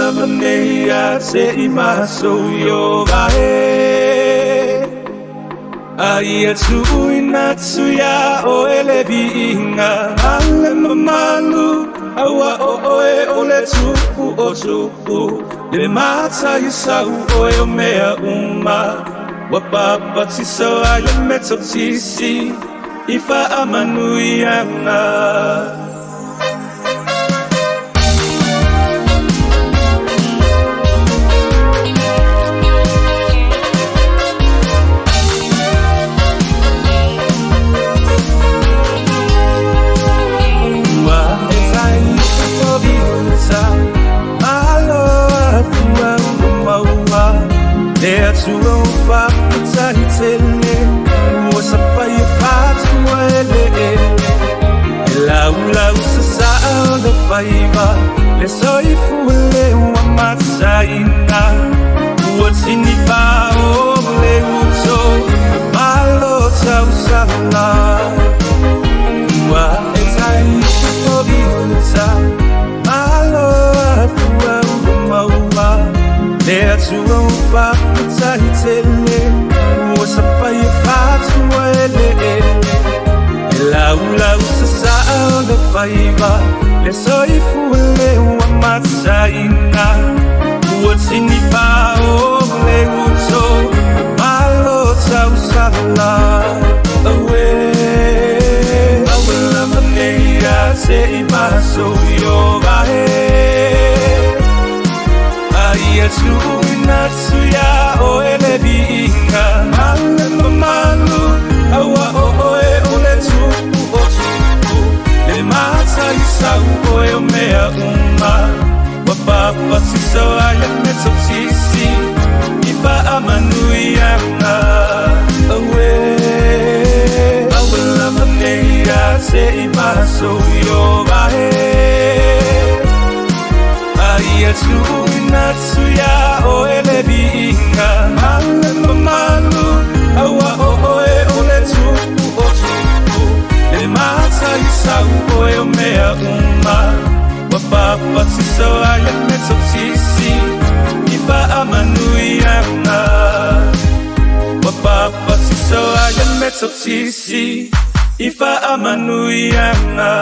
lava nei a se i maso yo vae. Ai tu ina tu ya o ele viinga ale mamalu aua o oe o le tupu o tupu le mata i sau oe o mea uma wa papa tisa ai le metotisi i faamanuiaga. Ua e tai foviuta malo afua ua maua le atua o faafetai tele ua sapai e fatua eleele e laulau sasaa o le faiva le soifua le ua mataina ua tinipao le uso malo tausala. Ua e tai foviuta malo afua ua maua le atua o faafetai tele ua sapai e fatua eleele e laulau sasaa o le faiva le soifua le ua mataina ua tinipao le uso malo tausala. Aue aua lava nei a se i maso yo vae. Ai tu ina tu ya o ele viinga male mamalu aua o oe o le tupu o tupu le mata i sau oe o mea uma wa papa tisa ai le metotisi i faamanuiaga. Aue aua lava nei a se i maso yo vae. Ai tu ina tu ya o ele viinga male mamalu aua o oe o le tupu o tupu le mata i sau oe o mea uma wa papa tisa ai le metotisi i faamanuiaga. Wa papa tisa ai le metotisi i faamanuiaga.